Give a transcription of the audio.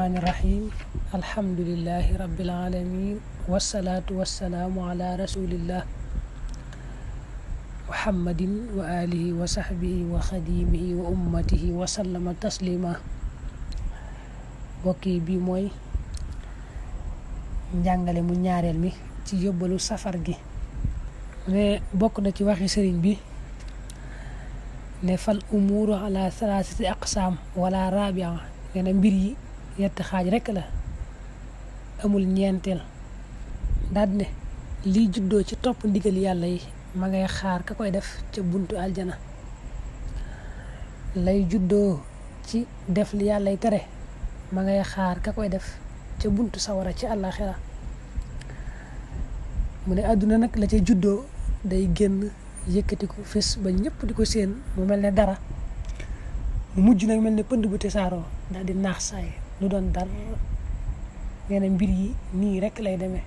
Bismillahirrahmanirrahim. Alhamdulillahi rabbil alamin. Wassalatu wassalamu ala rasulillah Muhammadin wa alihi wa sahbihi wa khadimihi wa ummatihi wa sallama taslima. Bokki bi mooy njàngale mu ñaareel mi ci yóbbalu safar gi. Ne bokk na ci waxi sëriñ bi ne fal umuru ala salasati aqsam wala rabia. Nee na mbir yi yetti xaaj rekk la amul ñeenteel. daal ne liy juddoo ci topp ndigal yàlla yi ma ngay xaar ka koy def ca buntu aljana, lay juddoo ci def li yàllay tere ma ngay xaar ka koy def ca buntu sawara ci àllaaxira. mu ne àdduna nag la ca juddoo day génn yëkkati ko fés ba ñëpp di ko séen mu mel ne dara, mu mujj nag mel ne pënd bu tesaaroo daal di naax saay lu doon dara. nee na mbir yi nii rekk lay demee.